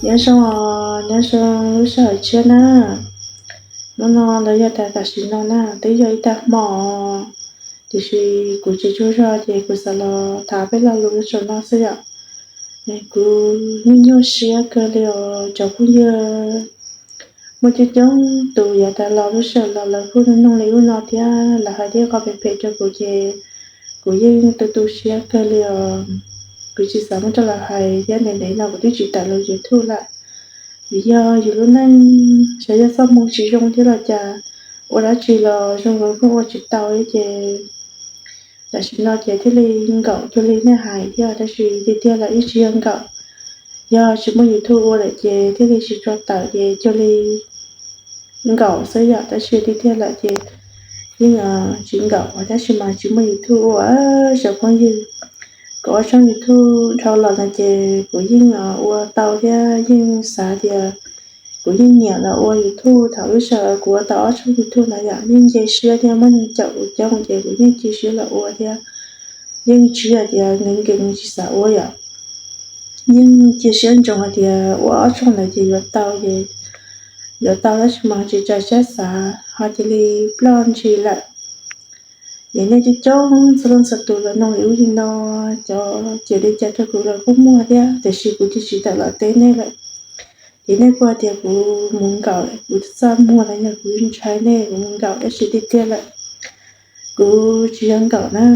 Nyob zoo, nyob zoo lub sij hawm tshiab na. Hnub no los yog tias tam sim no na twb yog ib tag hmo, tiam sis kuv tsis tsaug zog ces kuv xav los tham peb lo lus lub sij hawm no xwb yom. Kuv nyuaj nyuaj siab kawg li os cov phooj ywg. Muaj coob coob tus yav tas los lub sij hawm los lawv kuj noog li ub no thiab, lawv hais tej qho phem phem rau kuv ces kuv yeej tu tu siab kawg li os. Kuv tsis xav muab rau lawv hais thiab, ntev ntev no kuv twb tsis tawm lub YouTube lawm. Vim yog yus lub neej xyov yog txoj hmoo tsis zoo thiab los cas, ua dab tsi los zoo nkaus kuj ua tsis tau li ces tam sim no ces thiaj li nkaum cuag li nej hais thiab, tab sis tiag tiag lawm yeej tsis yog nkaum. Yog tsis muaj YouTube ua lawm ces thiaj li tsis tso tawm ces cuag li nkaum xwb yom, tab sis tiag tiag lawm ces yeej tsis nkaum, tab sis mas tsis muaj YouTube ua, cov phooj ywg. Kuv ua tshooj YouTube dhau los no ces kuv yeej ua tau thiab yeej xav tias kuv yeej nyiam los ua YouTube. Thaum lub sij hawm kuv ua tau ob tshooj YouTube ntawd yom, yeej nce siab thiab muaj neeg caum kuv coob ces kuv yeej cia siab los ua thiab. Yeej tsis hais tias nkees nkees tsis xav ua yom, yeej cia siab ntsoov hais tias ua ob tshooj ntawd ces yuav tau, yuav tau, tab sis mas tsis tso siab xav ho cia li ploj ntshis lawm. Ces nej coob coob txhua leej txhua tus los noog li ub li no, cov ces li cas rau kuv los kuj muaj thiab, tiam sis kuv tsis tawm los teb nej lawm. Ces nej kuj hais tias kuv mus nkaum, kuv txaj muag los yog kuv ntshai nej, kuv mus nkaum, tab sis tiag tiag lawm kuv tsis yog nkaum na.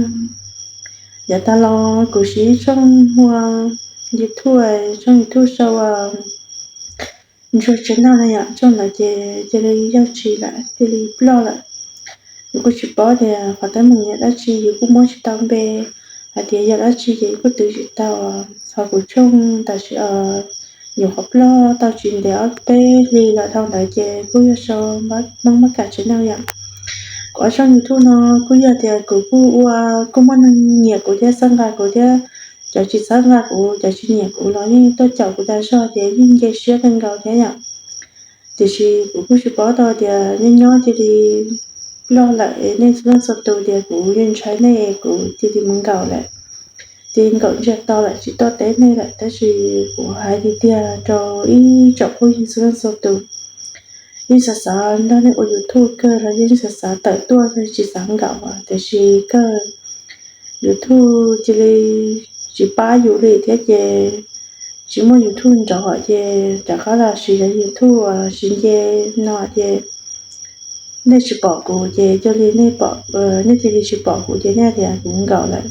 Yav tas los kuv siv ib tshooj ua YouTube, tshooj YouTube sau ntsuag tsev noj no yom, tshooj ntawd ces cia li yog tsis lawm, cia li ploj lawm. Yus kuj tsis paub tias qhov teeb meem yog dab tsi, yus kuj muab tsis tau npe, hais tias yog dab tsi ces yus kuj twv tsis tau. Ho kuv tshooj tam sim nyuam qhuav ploj tau tsis ntev ob peb hlis los dhau ntawd ces kuj yog sau Hmoob Mab Kam tsev noj yom. Kuv ua tshooj YouTube no kuj yog tias kuv kuj ua, kuj muaj neeg nyiam kuv thiab txhawb nqa kuv thiab, cov tsis txhawb nqa kuv, cov tsis nyiam kuv los yeej tuaj caum kuv tas zog ces yeej nce siab kawg nkaus thiab yom. Tiam sis kuv kuj tsis paub tau tias nyob nyob cia li ploj lawm es nej txhua leej txhua tus tias kuv yeej ntshai nej, kuv cia li mus nkaum lawm, cia li nkaum ntsiag to lawm tsis tuaj teb nej lawm. Tab sis kuv hais tiag tiag rau ib tsoom phooj ywg txhua leej txhua tus, yeej xav xav nrog nej ua YouTube kawg los yeej xav xav tawm tuaj, tsis xav nkaum, tiam sis kawg YouTube cia li tsis pab yus li thiab ces tsis muaj YouTube nrov ces rov qab los siv cov YouTube uas siv nce no ces nej tsis pom kuv ces cia li nej pom, nej cia li tsis pom kuv ces nej tias kuv nkaum lawm.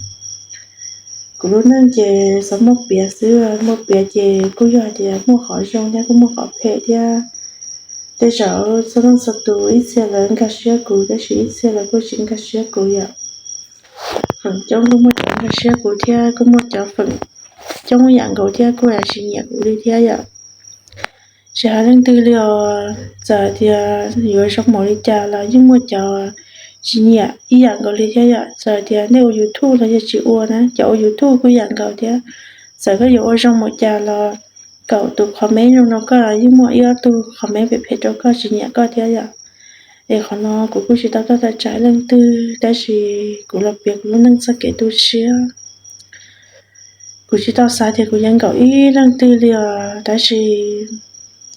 Kuv lub neej ces xav muaj piav xwb, muaj piav ces kuj yog hais tias muaj qhov zoo thiab kuj muaj qhov phem thiab. Tej zaum txhua leej txhua tus ib txhia lawv nkag siab kuv tab sis ib txhia lawv kuj tsis nkag siab kuv yom. Feem coob kuj muaj cov nkag siab kuv thiab kuj muaj cov feem coob yam nkaus thiab kuj tsis nyiam kuv li thiab yom. Tsis hais leej twg li os, txawm tias yuav zoo npaum li cas los yeej muaj cov tsis nyiam ib yam nkaus li thiab yom. Txawm tias nej ua YouTube los yog tsis ua na, cov ua YouTube kuj yam nkaus thiab. Txawm koj yuav ua zoo npaum cas los kaum tus comment zoo rau koj los yeej muaj ib ob tug comment phem phem rau koj tsis nyiam koj thiab yom. Es qhov no kuv kuj tsis tau tuaj tawm tsam leej twg tab sis kuv los piav kuv lub neej txoj kev tu siab. Kuv tsis tau xav tias kuv yuav nkaum ib leej twg li os, tab sis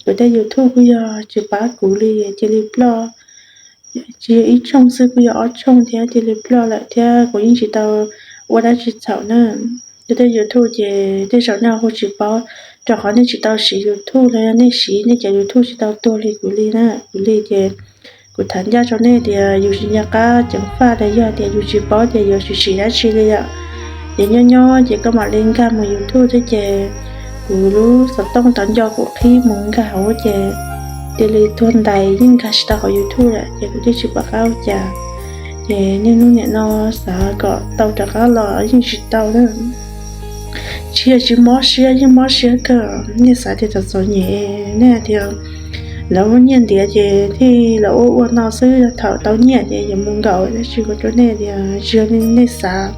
kuv tej YouTube kuj yog tsis pab kuv li, cia li ploj. Tsis yog ib tshooj xwb, kuj yog ob tshooj thiab cia li ploj lawm thiab kuv yeej tsis tau ua dab tsi txhaum na. Kuv tej YouTube ces tej zaum nej kuj tsis paub, rau qhov nej tsis tau siv YouTube los yog nej siv nej cov YouTube tsis tau tuag li kuv li na. Kuv li ces kuv tham ncaj rau nej tias yus tsis nco qab ceev faj los yog tias yus tsis paub ces yuav tsis siv dab tsi li yom. Ces nyob nyob ces koj mam li nkag mus YouTube thiab ces kuv lub xov tooj tod nco kuv qhib mus nkag hauv ces cia li tuag ntais yeej nkag tsis tau hauv YouTube lawm ces kuv thiaj tsis pom qab ua cas. Ces niaj hnub nim no xav kom tau rov qab los yeej tsis tau na. Tsis yog tsis mob siab, yeej mob siab kawg. Nej xav tias txom txom nyem, nej hais tias lawv muaj nyiaj ntiav ces thiaj li ua ua no xwb, thaum tau nyiaj ces yuav mus nkaum, tab sis kuv rau nej tias tsis yog li nej xav.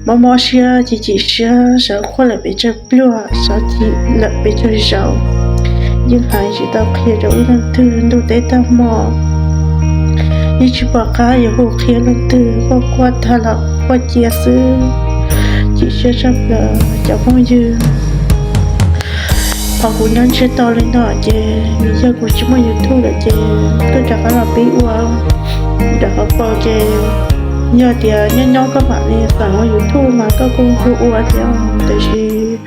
Mob mob siab, chim chim siab, sawv qhuav lawm pes tsawg pluag, sawv chim lawm pes tsawg zaus, yeej hais tsis tau qhia rau ib leej twg. Ntuj teb tag hmo, yeej tsis pom qab yuav hu qhia leej twg, quaj quaj tag los quaj cia xwb. Chim siab tshaj plaws cov phooj ywg. Qhov kuv nyob ntsiag to li no ces vim yog kuv tsis muaj YouTube lawm ces koj rov qab los pib ua. Rau qhov paub ces yog tias nyob nyob koj mam li xav ua YouTube mas koj kuj hu ua thiab, tiam sis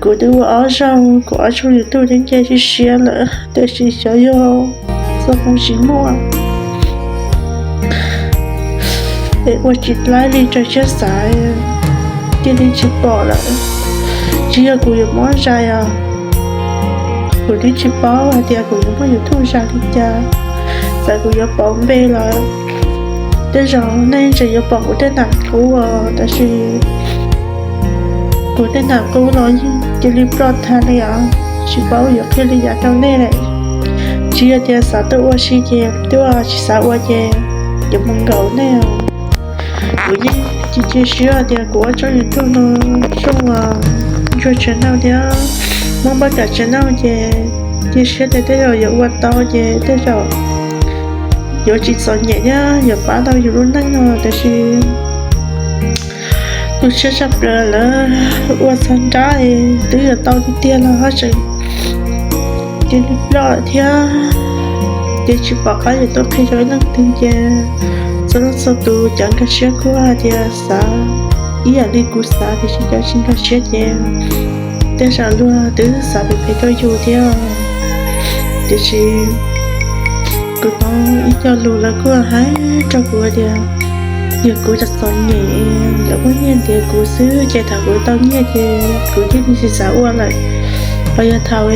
kuv twb ua ob zaug, kuv ob zaug YouTube twb nce siab siab lawm, tiam sis xyov yog txoj hmoo tsis muaj es ua tsis laib li raws siab xav, cia li tsis pom lawm. Tsis yog kuv yuav muab zais os, kuv twb tsis paub hais tias kuv yuav muaj YouTube zais li cas. Txawm kuv yuav pauv npe los tej zaum nej tseem yuav pom kuv tej nam qub os, tab sis kuv tej nam qub los yeej cia li ploj tag li os, tsis paub yuav qhia li cas rau nej lawm. Tsis yog tias xav tuaj ua si ces tuaj, tsis xav ua ces yuav mus nkaum nej os. Kuv yeej cia siab tias kuv ua tshooj YouTube no, tshooj uas ntsuag channel thiab Hmoob Paj Kam channel ces cia siab tias tej zaum yuav ua tau ces tej zaum yuav tsis txom nyem thiab yuav pab tau yus lub neej no, tab sis tu siab tshaj plaws lawm, ua txog nrab twb yuav tau tiag tiag los ho tseem cia li ploj thiab. Ces tsis pom qab yuav tuaj qhia rau ib leej twg ces txhua leej txhua tus cov nkag siab kuj hais tias xav ib yam li kuv xav, tiam sis cov tsis nkag siab ces tej zaum luag twb xav phem phem rau yus thiab. Tiam sis kuv hnov ib co lus lawv kuj hais rau kuv tias yog kuv txom txom nyem, lawv muaj nyiaj ntiav kuv xwb ces thaum kuv tau nyiaj ces kuv thiaj li tsis xav ua lawm. Ho yog thaum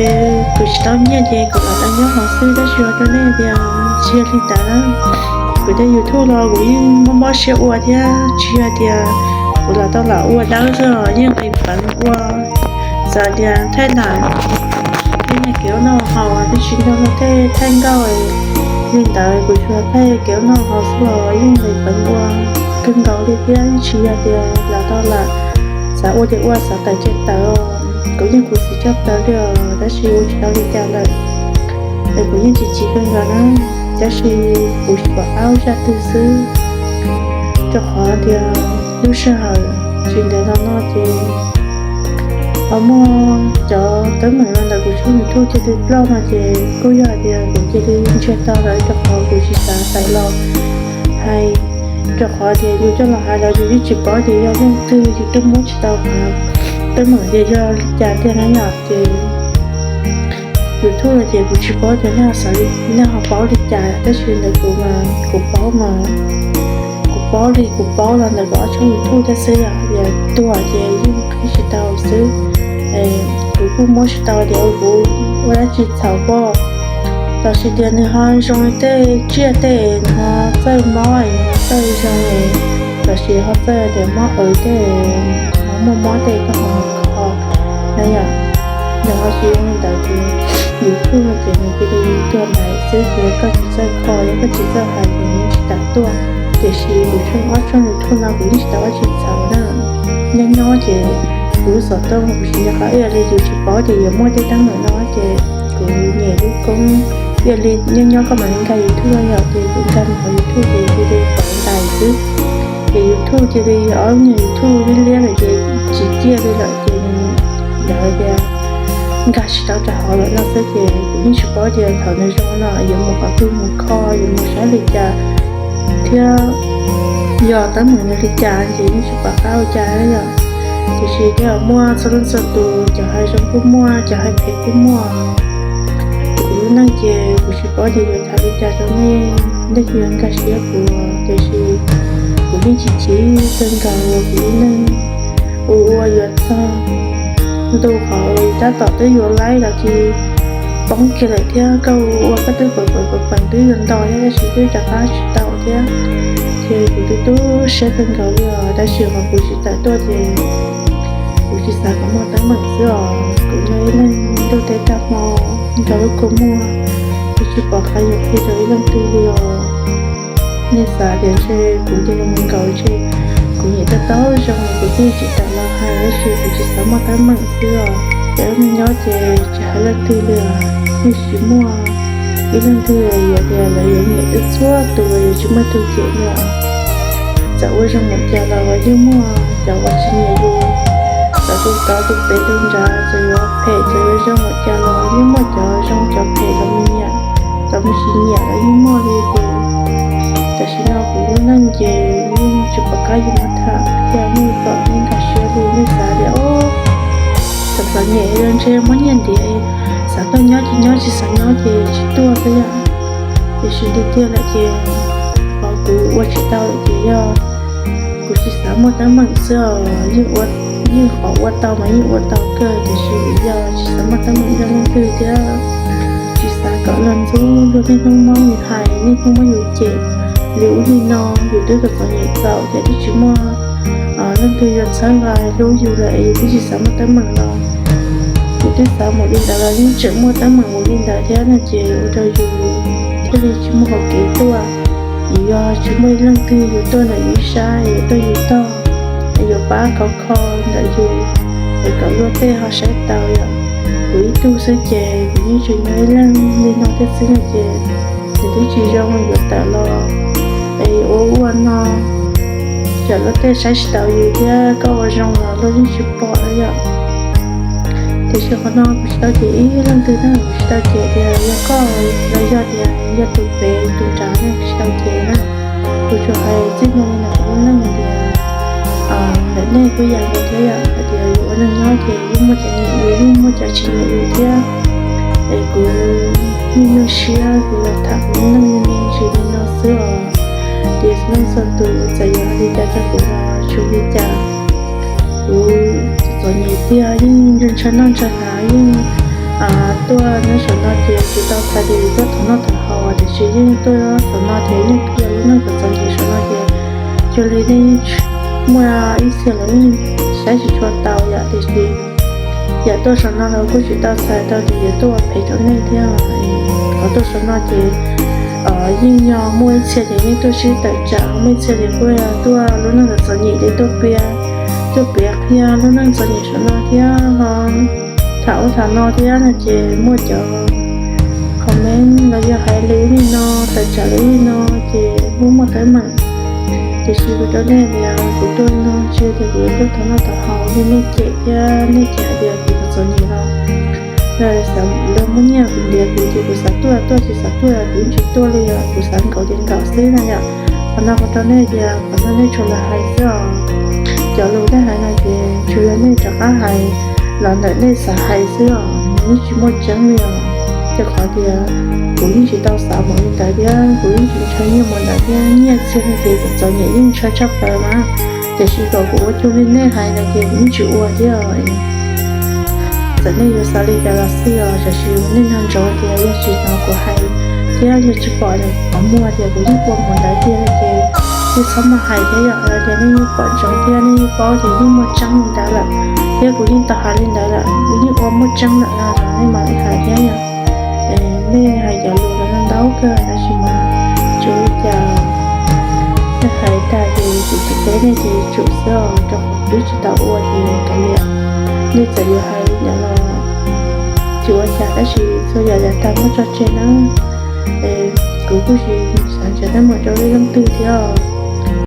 kuv tsis tau nyiaj ces kuv lam tau nyob hauv xwb, tab sis ua rau nej tias tsis yog li ntawd na. Kuv tej YouTube los kuv yeej mob mob siab ua thiab, tsis yog tias kuv lam tau lam ua dawb xwb, yeej nqis peev ua. Txawm tias thaij nam, thaij kev ua noj haus, tab sis nrog luag tej thaij nkauj li ntawd, kuv tsuas thaij kev ua noj haus xwb los yeej nqis peev ua kawg nkaus li thiab, tsis yog tias lam tau lam xav ua ces ua, xav tawm ces tawm. Kuv yeej khuv xim tshaj plaws li os, tab sis ua tsis tau li cas lawm. Es kuv yeej chim chim kawg nkaus na, tab sis kuv tsis pom qab ua zaj twg xwb, rau qhov tias lub sij hawm tsis ntev no no ces ho muaj cov teeb meem los ntawm kuv tshooj YouTube cia li ploj no ces kuj yog hais tias kuv cia li ntsiag to lawm, rau qhov kuv tsis xav tawm los hais, rau qhov tias yus coj los hais los yus yeej tsis paub tias yog leej twg, yus twb muab tsis tau qhov teeb meem tias yog li cas tiag na yom. Ces YouTube no ces kuv tsis paub tias nej ho xav li, nej ho paub li cas, tab sis ntawm kuv mas kuv paub mas kuv paub li kuv paub los ntawm kuv ob tshooj YouTube thiab xwb, yog tias tuag ces yeej qhib tsis tau xwb. Kuv kuj muab tsis tau tias kuv ua dab tsi txhaum pob. Tab sis tias nws ho zoo tej tsiaj tej, nws ho txawj mob, nws ho txawj zoo, tab sis ho txawj tias mob aws tej, ho muaj mob tej koj ho mus kho na yom. Nws ho tsis zoo li ntawd ces YouTube no ces nws cia li tuag ntawd xwb, ces koj tsis txawj kho, yog koj tsis txawj hais ces nws tsis tawm tuaj. Tiam sis kuv tshooj ob tshooj YouTube no kuv yeej tsis tau dab tsi txhaum na. Nyob nyob ces kuv xov tooj kuv tsis nco qab, ib yam li yus tsis paub tias yuav muaj tej teeb meem no ces kuv nyem lub koob, ib yam li nyob nyob koj mam li nkag YouTube yom, ces kuv nkag mus hauv YouTube ces cia li pom ntais xwb. Ces YouTube cia li ob lub nyuag YouTube liab liab lawm ces tsis ciaj li lawm ces nws ntawd tias nkag tsis tau rau hauv lawm no xwb, ces kuv yeej tsis paub tias thaum nws zoo no yuav mus qhov twg mus kho, yuav mus saib li cas thiab yog teeb meem nws li cas ces yeej tsis pom qab ua cas yom. Tiam sis thiaj muaj txhua leej txhua tus, cov hais zoo kuj muaj, cov hais phem kuj muaj. Kuv lub neej ces kuv tsis paub tias yuav tham li cas rau nej, nej kuj yuav nkag siab kuv, tiam sis kuv yeej chim chim kawg nkaus uas kuv lub neej ua ua yuav txog ntu qhov uas tab tom twb yuav laib los cia li poob kiag lawm thiab, koj ua ua koj twb peem peem peem twb yuav nto thiab, tab sis twb rov qab tsis tau thiab. Ces kuv twb tu siab kawg nkaus li os, tab sis qhov kuv tsis tawm tuaj ces kuv tsis xav kom muaj teeb meem xwb os. Kuv yog ib leeg ntuj teb tag hmo nrog lub kua muag, kuv tsis pom qab yuav qhia rau ib leej twg li os. Nej xav tias ntshe kuv cia li mus nkaum ntshe kuv nyiam tau tau zoo kuv thiaj tsis tawm los hais, tab sis kuv tsis xav muaj teeb meem xwb os. Cov neeg nyob ces tsis hais leej twg li os, yeej tsis muaj ib leej twg yuav tias lawv yuav nyiam txhua tus, yuav tsis muaj tus cem li os. Txawm ua zoo npaum cas los yeej muaj cov uas tsis nyiam yus, txawm tus tod tus pem tus nrad txawm yuav phem txawm yuav zoo npaum cas los yeej muaj cov zoo cov phem, cov me nyiam, cov me tsis nyiam los yeej muaj li ces tam sim no kuv lub neej ces yeej tsis pom qab yuav muab tham thiab, nej kom nej nkag siab li, nej xav tias o, txom txom nyem los ntshe muab nyiaj ntiav, xav tuaj nyob ces nyob, tsis xav nyob ces tsis tuaj xwb yom. Tiam sis tiag tiag lawm ces qhov kuv ua tsis tau lawm ces yog kuv tsis xav muaj teeb meem xwb os, yeej ua, yeej qhov ua tau mas yeej ua tau kawg, tiam sis yog tsis xav muaj teeb meem nrog leej twg thiab tsis xav kom los ntxub luag niaj hnub muab yus hais, niaj hnub muab yus cem li ub li no, yus twb txom txom nyem txaus ces twb tsis muaj leej twg yuav txhawb nqa hlub yus lawm es yus twb tsis xav muaj teeb meem los yus twb xav mus li ntawd los yeej tseem muaj teeb meem mus li ntawd thiab no ces ua rau yus thiaj li tsis muaj hauv kev tuaj. Yus yog tsis muaj ib leej twg yuav tuaj ntawm yus ib sab, yuav tuaj yus tog, yuav pab khov kho ntawm yus es kom luag tej ho saib taus yom. Kuv ib tug xwb ces kuv yeej tsis muaj ib leeg li no thiab xwb no ces nws twb tsis zoo yuav tawm los es ua ua no, tsam luag tej saib tsis taus yus thiab koj ua zoo los luag yeej tsis pom na yom. Tiam sis qhov no kuv tsis tau cem ib leej twg na, kuv tsis tau cem tias yog koj los yog tias yog tus pem tus nrad na, kuv tsis tau cem na. Kuv tsuas hais txij no li ntawm kuv lub neej hais tias ntawm nej kuj yam nkaus thiab yom, hais tias yus ua neej nyob ces yeej muaj cov nyiam yus, yeej muaj cov tsis nyiam yus thiab. Es kuv nyuaj nyuaj siab kuv los tham kuv lub neej me me ntsis li no xwb os. Tias neej txhua tus txawm yuav hais li cas rau kuv los tsis ua li cas. Kuv txom nyem tiag, yeej ntshaw noj ntshaw hnav, yeej tuaj nyob saum no ces kuv tau hais tias kuv tuaj thov noj thov haus tiam sis yeej tuaj saum no ces yeej yog lub neej txom txom nyem saum no ces cuag li nej yeej muaj ib txhia los yeej saib tsis tshua tau yom, tiam sis yam tuaj saum no los kuj tsis tau txhais tau tias yuav tuaj ua phem rau nej thiab. Qhov tuaj saum no ces yeej yog muaj ib txhia ces yeej tuaj sib tawm tsam, muaj ib txhia ces kuj tuaj lub neej txom txom nyem ces tuaj piav, tuaj piav qhia lub neej txom nyem saum no thiab ho tham ub tham no thiab no ces muaj cov comment los yog hais li ub li no, tawm tsam li ub li no ces muaj muaj teeb meem. Tiam sis kuv rau nej tias kuv tuaj no tsis yog tias kuv yuav tuaj thov noj thov haus li nej cem thiab nej cem hais tias kuv txom txom nyem los lawv muab nyiaj kuv ntiav kuv ces kuv xav tuaj tuaj, tsis xav tuaj kuv yeej tsis tuaj li os, kuv xav nkaum ces nkaum xwb na yom. Qhov no kuv rau nej tias qhov no nej tsuas los hais xwb os. Cov lus nej hais no ces tsuas yog nej rov qab hais los ntawm nej xav hais xwb os, yeej tsis muaj tseeb li os. Rau qhov tias kuv yeej tsis tau xav mus li ntawd thiab kuv yeej tsis ntshaw nyiaj mus ntawd thiab, nyiaj txiag no ces kuv txom nyem yeej ntshaw tshaj plaws mas, tiam sis kom kuv ua cuag li nej hais no ces kuv yeej tsis ua thiab. Txawm nej yuav xav li cas los xij os, tiam sis nej nco ntsoov tias yog tsis hnov kuv hais thiab yog tsis pom qhov muag tias kuv yeej ua mus ntawd tiag ces nej txhob muaj hais thiab yom. Tias nej yeej pom ntsoov thiab nej yeej paub tias yeej muaj tseeb li ntawd lawm thiab kuv yeej tau hais li ntawd lawm, kuv yeej ua muaj tseeb lawm no los nej mam li hais thiab yom. Nej hais cov lus ntau ntau kawg tab sis mas tsis ua li cas. Nej hais tag ces kuv tsis teb nej ces tsum xwb os, rau qhov kuv tsis tau ua ces kav liam. Nej txawm yuav hais li cas los tsis ua cas tab sis txhua yam yav tag muab tso tseg na. Kuv kuj tsis xav nrhiav teeb meem rau leej twg thiab os.